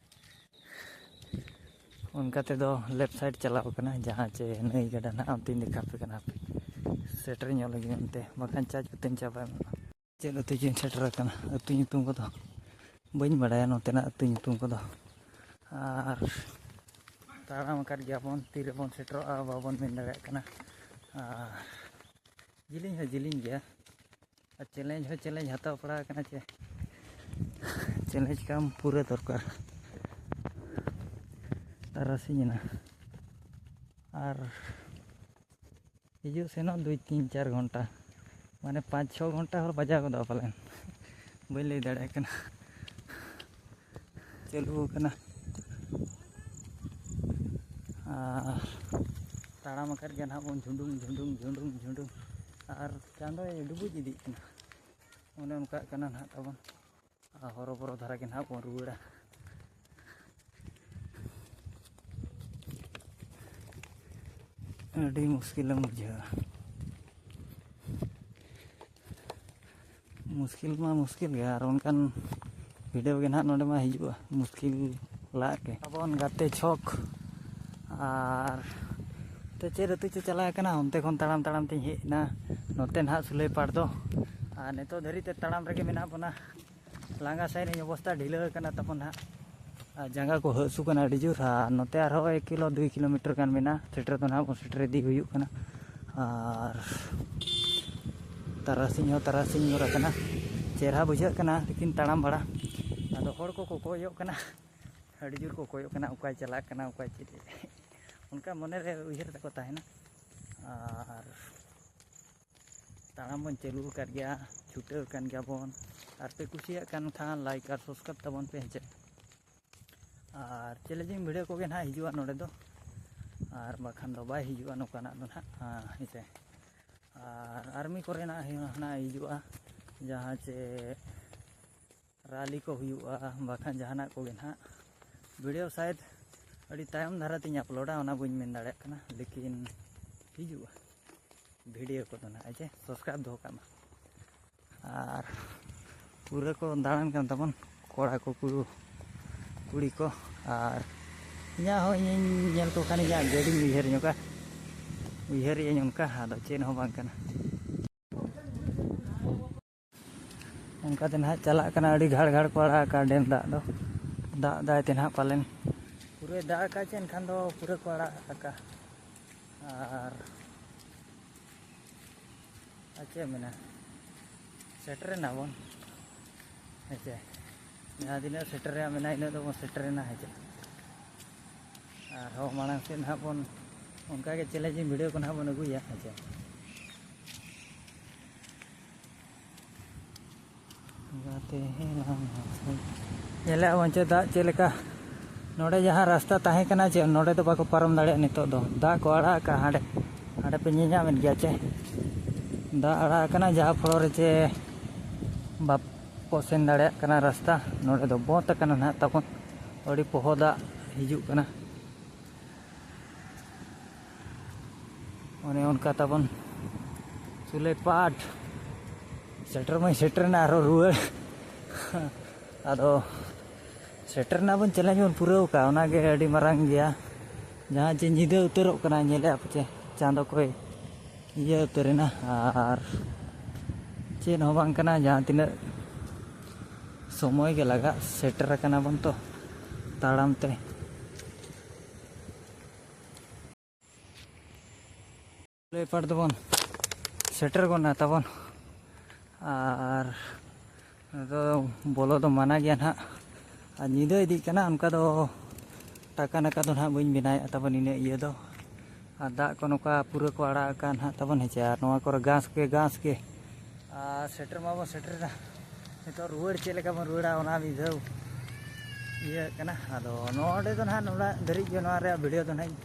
ᱚᱱᱠᱟ ᱛᱮᱫᱚ ᱞᱮᱯᱷᱴ ᱥᱟᱭᱤᱰ ᱪᱟᱞᱟᱣ ᱠᱟᱱᱟ, ᱡᱟᱦᱟᱸ ᱪᱮ ᱱᱟᱹᱭ ᱜᱟᱰᱟ ᱱᱟᱦᱟᱜ ᱚᱱᱛᱮᱧ ᱫᱮᱠᱷᱟᱣ ᱟᱯᱮ ᱠᱟᱱᱟ ᱦᱟᱯᱮ᱾ ᱥᱮᱴᱮᱨ ᱧᱚᱜ ᱞᱟᱹᱜᱤᱫ ᱚᱱᱛᱮ, ᱵᱟᱠᱷᱟᱱ ᱪᱟᱨᱡᱽ ᱠᱚᱛᱮᱧ ᱪᱟᱵᱟᱭ ᱢᱟ᱾ ᱪᱮᱫ ᱟᱹᱛᱩ ᱪᱚᱧ ᱥᱮᱴᱮᱨ ᱟᱠᱟᱱᱟ, ᱟᱹᱛᱩ ᱧᱩᱛᱩᱢ ᱠᱚᱫᱚ ᱵᱟᱹᱧ ᱵᱟᱲᱟᱭᱟ, ᱱᱚᱛᱮᱱᱟᱜ ᱟᱹᱛᱩ ᱧᱩᱛᱩᱢ ᱠᱚᱫᱚ᱾ ᱟᱨ ᱛᱟᱲᱟᱢ ᱟᱠᱟᱫ ᱜᱮᱭᱟᱵᱚᱱ, ᱛᱤᱨᱮᱵᱚᱱ ᱥᱮᱴᱮᱨᱚᱜᱼᱟ ᱵᱟᱵᱚᱱ ᱢᱮᱱ ᱫᱟᱲᱮᱭᱟᱜ ᱠᱟᱱᱟ᱾ ᱟᱨ ᱡᱤᱞᱤᱧ ᱦᱚᱸ ᱡᱤᱞᱤᱧ ᱜᱮᱭᱟ, ᱟᱨ ᱪᱮᱞᱮᱧᱡᱽ ᱦᱚᱸ ᱪᱮᱞᱮᱧᱡᱽ ᱦᱟᱛᱟᱣ ᱯᱟᱲᱟᱣ ᱟᱠᱟᱱᱟ ᱪᱮ᱾ ᱪᱮᱞᱮᱧᱡᱽ ᱠᱟᱢ ᱯᱩᱨᱟᱹ ᱫᱚᱨᱠᱟᱨ᱾ ᱛᱟᱨᱟᱥᱤᱧ ᱮᱱᱟ, ᱟᱨ ᱦᱤᱡᱩᱜ ᱥᱮᱱᱚᱜ ᱫᱩᱭ ᱛᱤᱱ ᱪᱟᱨ ᱜᱷᱚᱱᱴᱟ, ᱢᱟᱱᱮ ᱯᱟᱸᱪ ᱪᱷᱚ ᱜᱷᱚᱱᱴᱟ ᱦᱚᱸ ᱵᱟᱡᱟᱣ ᱜᱚᱫᱚᱜᱼᱟ ᱯᱟᱞᱮᱱ, ᱵᱟᱹᱧ ᱞᱟᱹᱭ ᱫᱟᱲᱮᱭᱟᱜ ᱠᱟᱱᱟ᱾ ᱪᱟᱹᱞᱩ ᱟᱠᱟᱱᱟ᱾ ᱟᱨ ᱛᱟᱲᱟᱢ ᱟᱠᱟᱫ ᱜᱮ ᱱᱟᱦᱟᱜ ᱵᱚᱱ ᱡᱷᱩᱸᱰᱩᱝ ᱡᱷᱩᱸᱰᱩᱝ ᱡᱷᱩᱸᱰᱩᱝ ᱡᱷᱩᱸᱰᱩᱝ᱾ ᱟᱨ ᱪᱟᱸᱫᱚᱭ ᱰᱩᱵᱩᱡ ᱤᱫᱤᱜ ᱠᱟᱱᱟ, ᱚᱱᱮ ᱚᱱᱠᱟᱜ ᱠᱟᱱᱟ ᱱᱟᱦᱟᱜ ᱛᱟᱵᱚᱱ᱾ ᱟᱨ ᱦᱚᱨᱚᱵᱚᱨᱚ ᱫᱷᱟᱨᱟ ᱜᱮ ᱱᱟᱦᱟᱜ ᱵᱚᱱ ᱨᱩᱣᱟᱹᱲᱟ᱾ ᱟᱹᱰᱤ ᱢᱩᱥᱠᱤᱞᱮᱢ ᱵᱩᱡᱷᱟᱹᱣᱟ᱾ ᱢᱩᱥᱠᱤᱞ ᱢᱟ ᱢᱩᱥᱠᱤᱞ ᱜᱮ, ᱟᱨ ᱚᱱᱠᱟᱱ ᱵᱷᱤᱰᱤᱭᱳ ᱜᱮ ᱱᱟᱦᱟᱜ ᱱᱚᱰᱮ ᱢᱟ ᱦᱤᱡᱩᱜᱼᱟ, ᱢᱩᱥᱠᱤᱞ ᱞᱟᱜ ᱜᱮ᱾ ᱟᱵᱚᱱ ᱜᱟᱛᱮ ᱪᱷᱚᱠ, ᱟᱨ ᱛᱮ ᱪᱮᱫ ᱟᱹᱛᱩ ᱪᱚ ᱪᱟᱞᱟᱣ ᱠᱟᱱᱟ, ᱚᱱᱛᱮ ᱠᱷᱚᱱ ᱛᱟᱲᱟᱢ ᱛᱟᱲᱟᱢ ᱛᱤᱧ ᱦᱮᱡ ᱮᱱᱟ᱾ ᱱᱚᱛᱮ ᱱᱟᱦᱟᱜ ᱥᱩᱞᱟᱹᱭᱯᱟᱲ ᱫᱚ, ᱟᱨ ᱱᱤᱛᱚᱜ ᱫᱷᱟᱹᱨᱤᱡ ᱛᱮ ᱛᱟᱲᱟᱢ ᱨᱮᱜᱮ ᱢᱮᱱᱟᱜ ᱵᱚᱱᱟ᱾ ᱞᱟᱸᱜᱟ ᱥᱟᱭᱨᱤᱧ ᱚᱵᱚᱥᱛᱟ ᱰᱷᱤᱞᱟᱹᱣ ᱟᱠᱟᱱᱟ ᱛᱟᱵᱚᱱ ᱱᱟᱦᱟᱜ, ᱟᱨ ᱡᱟᱸᱜᱟ ᱠᱚ ᱦᱟᱹᱥᱩ ᱠᱟᱱᱟ ᱟᱹᱰᱤ ᱡᱳᱨ᱾ ᱟᱨ ᱱᱚᱛᱮ ᱟᱨᱦᱚᱸ ᱮᱠ ᱠᱤᱞᱳ ᱫᱩᱭ ᱠᱤᱞᱳᱢᱤᱴᱟᱨ ᱜᱟᱱ ᱢᱮᱱᱟᱜᱼᱟ, ᱥᱮᱴᱮᱨ ᱫᱚ ᱱᱟᱦᱟᱜ ᱵᱚᱱ ᱥᱮᱴᱮᱨ ᱤᱫᱤ ᱦᱩᱭᱩᱜ ᱠᱟᱱᱟ᱾ ᱟᱨ ᱛᱟᱨᱟᱥᱤᱧ ᱦᱚᱸ ᱛᱟᱨᱟᱥᱤᱧ ᱜᱚᱫ ᱟᱠᱟᱱᱟ, ᱪᱮᱦᱨᱟ ᱵᱩᱡᱷᱟᱹᱜ ᱠᱟᱱᱟ ᱛᱤᱠᱤᱱ ᱛᱟᱲᱟᱢ ᱵᱟᱲᱟ᱾ ᱟᱫᱚ ᱦᱚᱲ ᱠᱚᱠᱚ ᱠᱚᱭᱚᱜ ᱠᱟᱱᱟ, ᱟᱹᱰᱤ ᱡᱳᱨ ᱠᱚ ᱠᱚᱭᱚᱜ ᱠᱟᱱᱟ, ᱚᱠᱟᱭ ᱪᱟᱞᱟᱜ ᱠᱟᱱᱟ, ᱚᱠᱟᱭ ᱪᱮᱫ, ᱚᱱᱠᱟ ᱢᱚᱱᱮᱨᱮ ᱩᱭᱦᱟᱹᱨ ᱛᱟᱠᱚ ᱛᱟᱦᱮᱱᱟ᱾ ᱟᱨ ᱛᱟᱲᱟᱢ ᱵᱚᱱ ᱪᱟᱹᱞᱩ ᱟᱠᱟᱫ ᱜᱮᱭᱟ, ᱪᱷᱩᱴᱟᱹᱣ ᱟᱠᱟᱱ ᱜᱮᱭᱟ ᱵᱚᱱ᱾ ᱟᱨ ᱯᱮ ᱠᱩᱥᱤᱭᱟᱜ ᱠᱟᱱ ᱠᱷᱟᱱ ᱞᱟᱭᱤᱠ ᱟᱨ ᱥᱟᱵᱥᱠᱨᱟᱭᱤᱵᱽ ᱛᱟᱵᱚᱱ ᱯᱮ, ᱦᱮᱸ ᱪᱮ? ᱟᱨ ᱪᱮᱞᱮᱧᱡᱤᱝ ᱵᱷᱤᱰᱤᱭᱳ ᱠᱚᱜᱮ ᱱᱟᱦᱟᱜ ᱦᱤᱡᱩᱜᱼᱟ ᱱᱚᱰᱮ ᱫᱚ, ᱟᱨ ᱵᱟᱠᱷᱟᱱ ᱫᱚ ᱵᱟᱭ ᱦᱤᱡᱩᱜᱼᱟ ᱱᱚᱝᱠᱟᱱᱟᱜ ᱫᱚ ᱱᱟᱦᱟᱜ, ᱦᱮᱸ ᱥᱮ? ᱟᱨ ᱟᱨᱢᱤ ᱠᱚᱨᱮᱱᱟᱜ ᱦᱚᱸ ᱱᱟᱦᱟᱜ ᱦᱤᱡᱩᱜᱼᱟ, ᱡᱟᱦᱟᱸ ᱪᱮ ᱨᱟᱞᱤ ᱠᱚ ᱦᱩᱭᱩᱜᱼᱟ, ᱵᱟᱠᱷᱟᱱ ᱡᱟᱦᱟᱱᱟᱜ ᱠᱚᱜᱮ ᱱᱟᱦᱟᱜ᱾ ᱵᱷᱤᱰᱤᱭᱳ ᱥᱟᱭᱮᱫ ᱟᱹᱰᱤ ᱛᱟᱭᱚᱢ ᱫᱷᱟᱨᱟ ᱛᱤᱧ ᱟᱯᱞᱳᱰᱟ, ᱚᱱᱟ ᱵᱟᱹᱧ ᱢᱮᱱ ᱫᱟᱲᱮᱭᱟᱜ ᱠᱟᱱᱟ, ᱞᱮᱠᱤᱱ ᱦᱤᱡᱩᱜᱼᱟ᱾ ᱵᱷᱤᱰᱤᱭᱳ ᱠᱚᱫᱚ ᱱᱟᱦᱟᱜ ᱡᱮ ᱥᱟᱵᱥᱠᱨᱟᱭᱤᱵᱽ ᱫᱚᱦᱚ ᱠᱟᱜ ᱢᱟ᱾ ᱟᱨ ᱯᱩᱨᱟᱹ ᱠᱚ ᱫᱟᱬᱟᱱ ᱠᱟᱱ ᱛᱟᱵᱚᱱ ᱠᱚᱲᱟ ᱠᱚ, ᱠᱩᱲᱩ-, ᱠᱩᱲᱤ ᱠᱚ᱾ ᱟᱨ ᱤᱧᱟᱹᱜ ᱦᱚᱸ, ᱤᱧᱤᱧ ᱧᱮᱞ ᱠᱚ ᱠᱷᱟᱱ ᱤᱧᱟᱹᱜ ᱜᱟᱹᱰᱤᱧ ᱩᱭᱦᱟᱹᱨ ᱧᱚᱜᱟ, ᱩᱭᱦᱟᱹᱨᱮᱜᱼᱟᱹᱧ ᱚᱱᱠᱟ, ᱟᱫᱚ ᱪᱮᱫ ᱦᱚᱸ ᱵᱟᱝ ᱠᱟᱱᱟ᱾ ᱚᱱᱠᱟ ᱛᱮ ᱱᱟᱦᱟᱜ ᱪᱟᱞᱟᱜ ᱠᱟᱱᱟ, ᱟᱹᱰᱤ ᱜᱷᱟᱲ ᱜᱷᱟᱲ ᱠᱚ ᱟᱲᱟᱜ ᱟᱠᱟᱫ ᱰᱮᱢ ᱫᱟᱜ ᱫᱚ, ᱫᱟᱜ ᱫᱟᱭ ᱛᱮ ᱱᱟᱦᱟᱜ ᱯᱟᱞᱮᱱ ᱯᱩᱨᱟᱹᱭ ᱫᱟᱜ ᱟᱠᱟᱫ ᱪᱮ ᱮᱱᱠᱷᱟᱱ ᱫᱚ ᱯᱩᱨᱟᱹ ᱠᱚ ᱟᱲᱟᱜ ᱟᱠᱟᱫ᱾ ᱟᱨ ᱟᱨ ᱪᱮᱫ ᱮᱢ ᱢᱮᱱᱟ, ᱥᱮᱴᱮᱨᱮᱱᱟ ᱵᱚᱱ, ᱦᱮᱸ ᱪᱮ? ᱡᱟᱦᱟᱸ ᱛᱤᱱᱟᱹᱜ ᱥᱮᱴᱮᱨ ᱨᱮᱭᱟᱜ ᱢᱮᱱᱟᱜᱼᱟ, ᱤᱱᱟᱹᱜ ᱫᱚᱵᱚᱱ ᱥᱮᱴᱮᱨᱮᱱᱟ, ᱦᱮᱸ ᱪᱮ? ᱟᱨᱦᱚᱸ ᱢᱟᱲᱟᱝ ᱥᱮᱫ ᱱᱟᱦᱟᱜ ᱵᱚᱱ ᱚᱱᱠᱟᱜᱮ ᱪᱮᱞᱮᱧᱡᱤᱝ ᱵᱷᱤᱰᱤᱭᱳ ᱠᱚ ᱱᱟᱦᱟᱜ ᱵᱚᱱ ᱟᱹᱜᱩᱭᱟ, ᱦᱮᱸ ᱪᱮ? ᱜᱟᱛᱮ ᱦᱮᱞᱟᱝ ᱦᱟᱥᱟ᱾ ᱧᱮᱞᱮᱫ ᱟᱵᱚᱱ ᱪᱮ ᱫᱟᱜ ᱪᱮᱫ ᱞᱮᱠᱟ᱾ ᱱᱚᱰᱮ ᱡᱟᱦᱟᱸ ᱨᱟᱥᱛᱟ ᱛᱟᱦᱮᱸ ᱠᱟᱱᱟ ᱪᱮ, ᱱᱚᱰᱮ ᱫᱚ ᱵᱟᱠᱚ ᱯᱟᱨᱚᱢ ᱫᱟᱲᱮᱭᱟᱜᱼᱟ ᱱᱤᱛᱚᱜ ᱫᱚ᱾ ᱫᱟᱜ ᱠᱚ ᱟᱲᱟᱜ ᱟᱠᱟᱫᱼᱟ ᱦᱟᱸᱰᱮ, ᱦᱟᱸᱰᱮ ᱯᱮ ᱧᱮᱧᱟᱢᱮᱫ ᱜᱮᱭᱟ ᱪᱮ᱾ ᱫᱟᱜ ᱟᱲᱟᱜ ᱟᱠᱟᱱᱟ, ᱡᱟᱦᱟᱸ ᱯᱷᱚᱲᱚ ᱨᱮ ᱪᱮ ᱵᱟᱠᱚ ᱥᱮᱱ ᱫᱟᱲᱮᱭᱟᱜ ᱠᱟᱱᱟ ᱨᱟᱥᱛᱟ᱾ ᱱᱚᱰᱮ ᱫᱚ ᱵᱚᱸᱫᱽ ᱟᱠᱟᱱᱟ ᱱᱟᱦᱟᱜ ᱛᱟᱵᱚᱱ, ᱟᱹᱰᱤ ᱯᱚᱦᱚ ᱫᱟᱜ ᱦᱤᱡᱩᱜ ᱠᱟᱱᱟ᱾ ᱚᱱᱮ ᱚᱱᱠᱟ ᱛᱟᱵᱚᱱ ᱥᱩᱞᱟᱹᱭ ᱯᱟᱴ᱾ ᱥᱮᱴᱮᱨ ᱢᱟᱧ ᱥᱮᱴᱮᱨᱮᱱᱟ ᱟᱨᱦᱚᱸ ᱨᱩᱣᱟᱹᱲ᱾ ᱟᱫᱚ ᱥᱮᱴᱮᱨ ᱨᱮᱱᱟᱜ ᱵᱚᱱ ᱪᱮᱞᱮᱧᱡᱽ ᱵᱚᱱ ᱯᱩᱨᱟᱹᱣ ᱠᱟᱜᱼᱟ, ᱚᱱᱟᱜᱮ ᱟᱹᱰᱤ ᱢᱟᱨᱟᱝ ᱜᱮᱭᱟ᱾ ᱡᱟᱦᱟᱸ ᱪᱮ ᱧᱤᱫᱟᱹ ᱩᱛᱟᱹᱨᱚᱜ ᱠᱟᱱᱟ, ᱧᱮᱞᱮᱫᱼᱟ ᱯᱮ ᱪᱮ ᱪᱟᱸᱫᱚ ᱠᱚᱭ ᱤᱭᱟᱹ ᱩᱛᱟᱹᱨᱮᱱᱟ᱾ ᱟᱨ ᱪᱮᱫ ᱦᱚᱸ ᱵᱟᱝ ᱠᱟᱱᱟ, ᱡᱟᱦᱟᱸ ᱛᱤᱱᱟᱹᱜ ᱥᱚᱢᱚᱭ ᱜᱮ ᱞᱟᱜᱟᱜ, ᱥᱮᱴᱮᱨ ᱟᱠᱟᱱᱟ ᱵᱚᱱ ᱛᱚ ᱛᱟᱲᱟᱢ ᱛᱮ᱾ ᱞᱮᱯᱟᱲ ᱫᱚᱵᱚᱱ ᱥᱮᱴᱮᱨ ᱜᱚᱫ ᱱᱟ ᱛᱟᱵᱚᱱ᱾ ᱟᱨ ᱱᱚᱛᱮ ᱫᱚ ᱵᱚᱞᱚ ᱫᱚ ᱢᱟᱱᱟ ᱜᱮᱭᱟ ᱱᱟᱦᱟᱜ᱾ ᱟᱨ ᱧᱤᱫᱟᱹ ᱤᱫᱤᱜ ᱠᱟᱱᱟ, ᱚᱱᱠᱟ ᱫᱚ ᱴᱟᱠᱟ ᱱᱟᱠᱟ ᱫᱚ ᱱᱟᱦᱟᱜ ᱵᱟᱹᱧ ᱵᱮᱱᱟᱣᱮᱫᱼᱟ ᱛᱟᱵᱚᱱ ᱤᱱᱟᱹᱜ ᱤᱭᱟᱹ ᱫᱚ᱾ ᱟᱨ ᱫᱟᱜ ᱠᱚ ᱱᱚᱝᱠᱟ ᱯᱩᱨᱟᱹ ᱠᱚ ᱟᱲᱟᱜ ᱟᱠᱟᱫ ᱱᱟᱦᱟᱜ ᱛᱟᱵᱚᱱ, ᱦᱮᱸ ᱪᱮ? ᱟᱨ ᱱᱚᱣᱟ ᱠᱚᱨᱮ ᱜᱷᱟᱥ ᱜᱮ ᱜᱷᱟᱥ ᱜᱮ᱾ ᱟᱨ ᱥᱮᱴᱮᱨ ᱢᱟᱵᱚᱱ ᱥᱮᱴᱮᱨᱮᱱᱟ᱾ ᱱᱤᱛᱚᱜ ᱨᱩᱣᱟᱹᱲ ᱪᱮᱫ ᱞᱮᱠᱟ ᱵᱚᱱ ᱨᱩᱣᱟᱹᱲᱟ, ᱚᱱᱟ ᱢᱤᱫ ᱫᱷᱟᱣ ᱤᱭᱟᱹ ᱠᱟᱱᱟ᱾ ᱟᱫᱚ ᱱᱚᱰᱮ ᱫᱚ ᱱᱟᱦᱟᱜ ᱱᱚᱰᱮ ᱫᱷᱟᱹᱨᱤᱡ ᱜᱮ ᱱᱚᱣᱟ ᱨᱮᱭᱟᱜ ᱵᱷᱤᱰᱤᱭᱳ ᱫᱚ ᱱᱟᱦᱟᱜ ᱤᱧ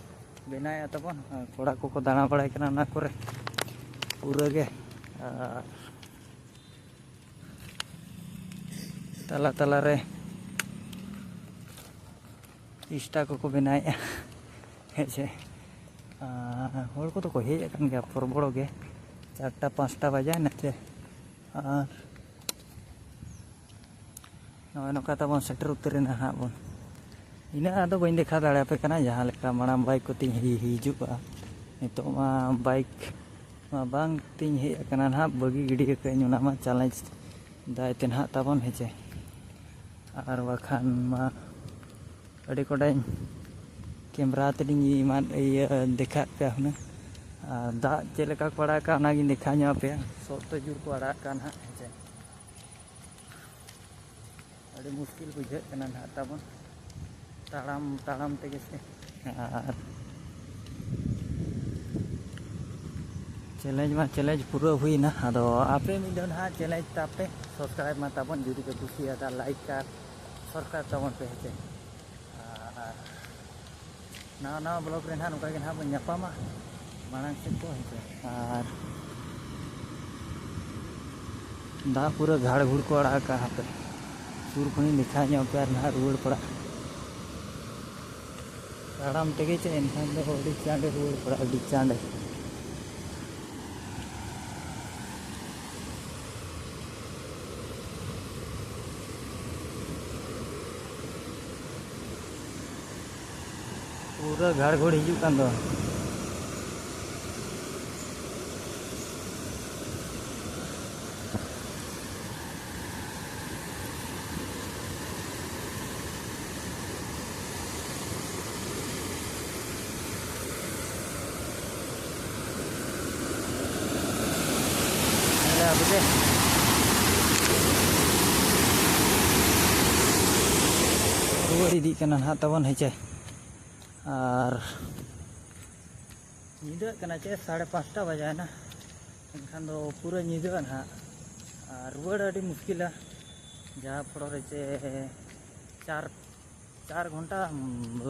ᱵᱮᱱᱟᱣᱮᱫᱼᱟ ᱛᱟᱵᱚᱱ᱾ ᱠᱚᱲᱟ ᱠᱚᱠᱚ ᱫᱟᱬᱟ ᱵᱟᱲᱟᱭ ᱠᱟᱱᱟ ᱚᱱᱟ ᱠᱚᱨᱮ ᱯᱩᱨᱟᱹ ᱜᱮ᱾ ᱟᱨ ᱛᱟᱞᱟ ᱛᱟᱞᱟ ᱨᱮ ᱤᱱᱥᱴᱟ ᱠᱚᱠᱚ ᱵᱮᱱᱟᱣᱮᱫᱼᱟ, ᱦᱮᱸ ᱥᱮ᱾ ᱟᱨ ᱦᱚᱲ ᱠᱚᱫᱚ ᱠᱚ ᱦᱮᱡ ᱟᱠᱟᱱ ᱜᱮᱭᱟ ᱯᱚᱨᱵᱚᱲ ᱜᱮ, ᱪᱟᱨᱴᱟ ᱯᱟᱸᱪᱴᱟ ᱵᱟᱡᱟᱭᱮᱱᱟ ᱪᱮ᱾ ᱟᱨ ᱱᱚᱜᱼᱚᱭ ᱱᱚᱝᱠᱟ ᱛᱟᱵᱚᱱ ᱥᱮᱴᱮᱨ ᱩᱛᱟᱹᱨᱮᱱᱟ ᱦᱟᱸᱜ ᱵᱚᱱ᱾ ᱤᱱᱟᱹᱜ ᱟᱫᱚ ᱵᱟᱹᱧ ᱫᱮᱠᱷᱟᱣ ᱫᱟᱲᱮᱭᱟᱯᱮ ᱠᱟᱱᱟ, ᱡᱟᱦᱟᱸ ᱞᱮᱠᱟ ᱢᱟᱲᱟᱝ ᱵᱟᱭᱤᱠ ᱠᱚᱛᱮᱧ ᱦᱤ- ᱦᱤᱡᱩᱜᱼᱟ᱾ ᱱᱤᱛᱚᱜ ᱢᱟ ᱵᱟᱭᱤᱠ ᱢᱟ ᱵᱟᱝ ᱛᱤᱧ ᱦᱮᱡ ᱟᱠᱟᱱᱟ ᱱᱟᱦᱟᱜ, ᱵᱟᱹᱜᱤ ᱜᱤᱰᱤ ᱟᱠᱟᱫᱟᱹᱧ, ᱚᱱᱟ ᱢᱟ ᱪᱮᱞᱮᱧᱡᱽ ᱫᱟᱭ ᱛᱮ ᱱᱟᱦᱟᱜ ᱛᱟᱵᱚᱱ, ᱦᱮᱸ ᱪᱮ᱾ ᱟᱨ ᱵᱟᱠᱷᱟᱱ ᱢᱟ ᱟᱹᱰᱤ ᱠᱚᱰᱟᱧ ᱠᱮᱢᱨᱟ ᱛᱮᱞᱤᱧ ᱮᱢᱟᱫ, ᱤᱭᱟᱹ, ᱫᱮᱠᱷᱟᱣᱮᱫ ᱯᱮᱭᱟ ᱦᱩᱱᱟᱹᱝ᱾ ᱟᱨ ᱫᱟᱜ ᱪᱮᱫ ᱞᱮᱠᱟ ᱠᱚ ᱟᱲᱟᱜ ᱠᱟᱜᱼᱟ, ᱚᱱᱟᱜᱤᱧ ᱫᱮᱠᱷᱟᱣ ᱧᱚᱜ ᱟᱯᱮᱭᱟ᱾ ᱥᱚᱠᱛᱚ ᱡᱳᱨ ᱠᱚ ᱟᱲᱟᱜ ᱠᱟᱜᱼᱟ ᱱᱟᱦᱟᱜ, ᱦᱮᱸ ᱪᱮ᱾ ᱟᱹᱰᱤ ᱢᱩᱥᱠᱤᱞ ᱵᱩᱡᱷᱟᱹᱜ ᱠᱟᱱᱟ ᱱᱟᱦᱟᱜ ᱛᱟᱵᱚᱱ, ᱛᱟᱲᱟᱢ ᱛᱟᱲᱟᱢ ᱛᱮᱜᱮ ᱥᱮ᱾ ᱟᱨ ᱪᱮᱞᱮᱧᱡᱽ ᱢᱟ ᱪᱮᱞᱮᱧᱡᱽ ᱯᱩᱨᱟᱹ ᱦᱩᱭᱱᱟ᱾ ᱟᱫᱚ ᱟᱯᱮ ᱢᱤᱫ ᱫᱷᱟᱣ ᱱᱟᱦᱟᱜ ᱪᱮᱞᱮᱧᱡᱽ ᱛᱟᱯᱮ, ᱥᱟᱵᱥᱠᱨᱟᱭᱤᱵᱽ ᱢᱟ ᱛᱟᱵᱚᱱ, ᱡᱩᱫᱤ ᱯᱮ ᱠᱩᱥᱤᱭᱟᱫᱟ, ᱞᱟᱭᱤᱠ ᱟᱨ ᱥᱟᱵᱥᱠᱨᱟᱭᱤᱵᱽ ᱛᱟᱵᱚᱱ ᱯᱮ, ᱦᱮᱸ ᱪᱮ᱾ ᱟᱨ ᱱᱟᱣᱟ ᱱᱟᱣᱟ ᱵᱞᱚᱜ ᱨᱮ ᱱᱟᱦᱟᱜ ᱱᱚᱝᱠᱟ ᱜᱮ ᱱᱟᱦᱟᱜ ᱵᱚᱱ ᱧᱟᱯᱟᱢᱟ ᱢᱟᱲᱟᱝ ᱥᱮᱫ ᱠᱚ, ᱦᱮᱸ ᱪᱮ᱾ ᱟᱨ ᱫᱟᱜ ᱯᱩᱨᱟᱹ ᱜᱷᱟᱲ ᱜᱷᱩᱲ ᱠᱚ ᱟᱲᱟᱜ ᱟᱠᱟᱫᱼᱟ ᱦᱟᱯᱮ᱾ ᱥᱩᱨ ᱠᱷᱚᱱᱤᱧ ᱫᱮᱠᱷᱟᱣ ᱧᱚᱜ ᱯᱮᱭᱟ ᱟᱨ ᱱᱟᱦᱟᱜ ᱨᱩᱣᱟᱹᱲ ᱯᱟᱲᱟᱜ᱾ ᱛᱟᱲᱟᱢ ᱛᱮᱜᱮ ᱪᱮ, ᱮᱱᱠᱷᱟᱱ ᱫᱚ ᱟᱹᱰᱤ ᱪᱟᱸᱰᱮ ᱨᱩᱣᱟᱹᱲ ᱯᱟᱲᱟᱜ, ᱟᱹᱰᱤ ᱪᱟᱸᱰᱮ᱾ ᱯᱩᱨᱟᱹ ᱜᱷᱟᱲ ᱜᱷᱩᱲ ᱦᱤᱡᱩᱜ ᱠᱟᱱ ᱫᱚ᱾ ᱨᱩᱣᱟᱹᱲ ᱤᱫᱤᱜ ᱠᱟᱱᱟ ᱱᱟᱦᱟᱜ ᱛᱟᱵᱚᱱ, ᱦᱮᱸ ᱪᱮ᱾ ᱟᱨ ᱧᱤᱫᱟᱹᱜ ᱠᱟᱱᱟ ᱪᱮ, ᱥᱟᱲᱮ ᱯᱟᱸᱪᱴᱟ ᱵᱟᱡᱟᱭᱮᱱᱟ, ᱮᱱᱠᱷᱟᱱ ᱫᱚ ᱯᱩᱨᱟᱹ ᱧᱤᱫᱟᱹᱜᱼᱟ ᱱᱟᱦᱟᱜ᱾ ᱟᱨ ᱨᱩᱣᱟᱹᱲ ᱟᱹᱰᱤ ᱢᱩᱥᱠᱤᱞᱟ, ᱡᱟᱦᱟᱸ ᱯᱷᱚᱲᱚ ᱨᱮ ᱪᱮ ᱪᱟᱨ, ᱪᱟᱨ ᱜᱷᱚᱱᱴᱟ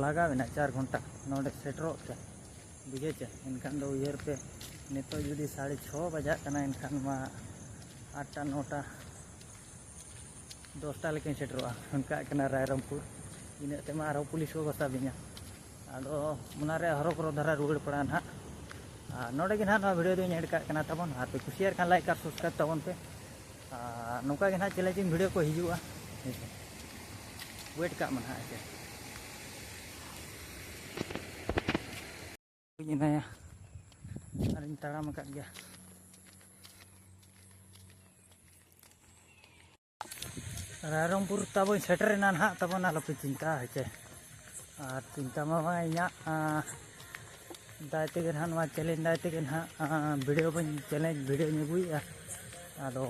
ᱞᱟᱜᱟᱣᱮᱱᱟ, ᱪᱟᱨ ᱜᱷᱚᱱᱴᱟ ᱱᱚᱰᱮ ᱥᱮᱴᱮᱨᱚᱜ ᱛᱮ, ᱵᱩᱡᱷᱟᱹᱣ ᱪᱮ᱾ ᱮᱱᱠᱷᱟᱱ ᱫᱚ ᱩᱭᱦᱟᱹᱨ ᱯᱮ, ᱱᱤᱛᱚᱜ ᱡᱩᱫᱤ ᱥᱟᱲᱮ ᱪᱷᱚ ᱵᱟᱡᱟᱜ ᱠᱟᱱᱟ, ᱮᱱᱠᱷᱟᱱ ᱢᱟ ᱟᱴᱴᱟ, ᱱᱚᱴᱟ, ᱫᱚᱥᱴᱟ ᱞᱮᱠᱟᱧ ᱥᱮᱴᱮᱨᱚᱜᱼᱟ, ᱚᱱᱠᱟᱜ ᱠᱟᱱᱟ ᱨᱟᱭᱨᱚᱝᱯᱩᱨ᱾ ᱤᱱᱟᱹᱜ ᱛᱮᱢᱟ ᱟᱨᱦᱚᱸ ᱯᱩᱞᱤᱥ ᱠᱚ ᱥᱟᱵᱤᱧᱟ᱾ ᱟᱫᱚ ᱚᱱᱟᱨᱮ ᱦᱚᱨᱚᱵᱚᱨᱚ ᱫᱷᱟᱨᱟ ᱨᱩᱣᱟᱹᱲ ᱯᱟᱲᱟᱜᱼᱟ ᱱᱟᱦᱟᱜ᱾ ᱟᱨ ᱱᱚᱰᱮ ᱜᱮ ᱱᱟᱦᱟᱜ ᱱᱚᱣᱟ video ᱫᱚᱧ end ᱠᱟᱜ ᱠᱟᱱᱟ ᱛᱟᱵᱚᱱ᱾ ᱟᱨ ᱯᱮ ᱠᱩᱥᱤᱭᱟᱜ ᱠᱷᱟᱱ like ᱟᱨ subscribe ᱛᱟᱵᱚᱱ ᱯᱮ᱾ ᱟᱨ ᱱᱚᱝᱠᱟ ᱜᱮ ᱱᱟᱦᱟᱜ challenging video ᱠᱚ ᱦᱤᱡᱩᱜᱼᱟ᱾ ᱦᱮᱸ ᱥᱮ? Wait ᱠᱟᱜ ᱢᱟ ᱱᱟᱦᱟᱜ, ᱦᱮᱸ ᱥᱮ? ᱤᱧ ᱮᱱᱟᱭᱟ ᱟᱨᱤᱧ ᱛᱟᱲᱟᱢ ᱟᱠᱟᱫ ᱜᱮᱭᱟ᱾ ᱨᱟᱭᱨᱚᱝᱯᱩᱨ ᱛᱟᱵᱚᱧ ᱥᱮᱴᱮᱨᱮᱱᱟ ᱱᱟᱦᱟᱜ ᱛᱟᱵᱚᱱ, ᱟᱞᱚᱯᱮ ᱪᱤᱱᱛᱟᱹ ᱦᱮᱸ ᱪᱮ᱾ ᱟᱨ ᱪᱤᱱᱛᱟᱹ ᱢᱟ ᱵᱟᱝ, ᱤᱧᱟᱹᱜ, ᱟᱸ, ᱫᱟᱭ ᱛᱮᱜᱮ ᱱᱟᱦᱟᱜ, ᱱᱚᱣᱟ challenge ᱫᱟᱭ ᱛᱮᱜᱮ ᱱᱟᱦᱟᱜ, ᱟᱸ, video ᱵᱚᱱ challenge video ᱧ ᱟᱹᱜᱩᱭᱮᱫᱼᱟ᱾ ᱟᱫᱚ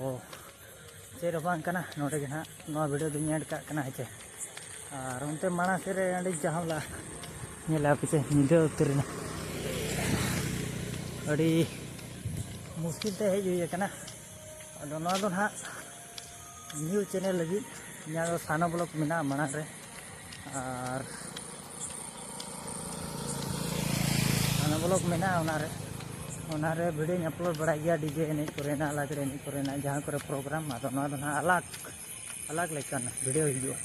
ᱪᱮᱫ ᱦᱚᱸ ᱵᱟᱝ ᱠᱟᱱᱟ, ᱱᱚᱰᱮ ᱜᱮ ᱱᱟᱦᱟᱜ ᱱᱚᱣᱟ video ᱫᱚᱧ end ᱠᱟᱜ ᱠᱟᱱᱟ ᱦᱮᱸ ᱪᱮ᱾ ᱟᱨ ᱚᱱᱛᱮ ᱢᱟᱲᱟᱝ ᱥᱮᱫ ᱨᱮ ᱟᱹᱰᱤ ᱡᱟᱦᱟᱸ ᱞᱟ ᱧᱮᱞᱟ ᱯᱮᱥᱮ ᱧᱤᱫᱟᱹ ᱩᱛᱟᱹᱨ ᱮᱱᱟ᱾ ᱟᱹᱰᱤ ᱢᱩᱥᱠᱤᱞ ᱛᱮ ᱦᱮᱡ ᱦᱩᱭ ᱟᱠᱟᱱᱟ᱾ ᱟᱫᱚ ᱱᱚᱣᱟ ᱫᱚ ᱱᱟᱦᱟᱜ new channel ᱞᱟᱹᱜᱤᱫ ᱤᱧᱟᱹᱜ ᱫᱚ ᱥᱟᱱᱟ vlog ᱢᱮᱱᱟᱜᱼᱟ ᱢᱟᱲᱟᱝ ᱨᱮ, ᱟᱨ ᱥᱟᱱᱟ vlog ᱢᱮᱱᱟᱜᱼᱟ ᱚᱱᱟᱨᱮ, ᱚᱱᱟᱨᱮ video ᱧ upload ᱵᱟᱲᱟᱭ ᱜᱮᱭᱟ, DJ ᱮᱱᱮᱡ ᱠᱚᱨᱮᱱᱟᱜ, ᱞᱟᱜᱽᱲᱮ ᱮᱱᱮᱡ ᱠᱚᱨᱮᱱᱟᱜ, ᱡᱟᱦᱟᱸ ᱠᱚᱨᱮ program᱾ ᱟᱫᱚ ᱱᱚᱣᱟ ᱫᱚ ᱱᱟᱦᱟᱜ ᱟᱞᱟᱜᱽ ᱟᱞᱟᱜᱽ ᱞᱮᱠᱟᱱ video ᱦᱤᱡᱩᱜᱼᱟ᱾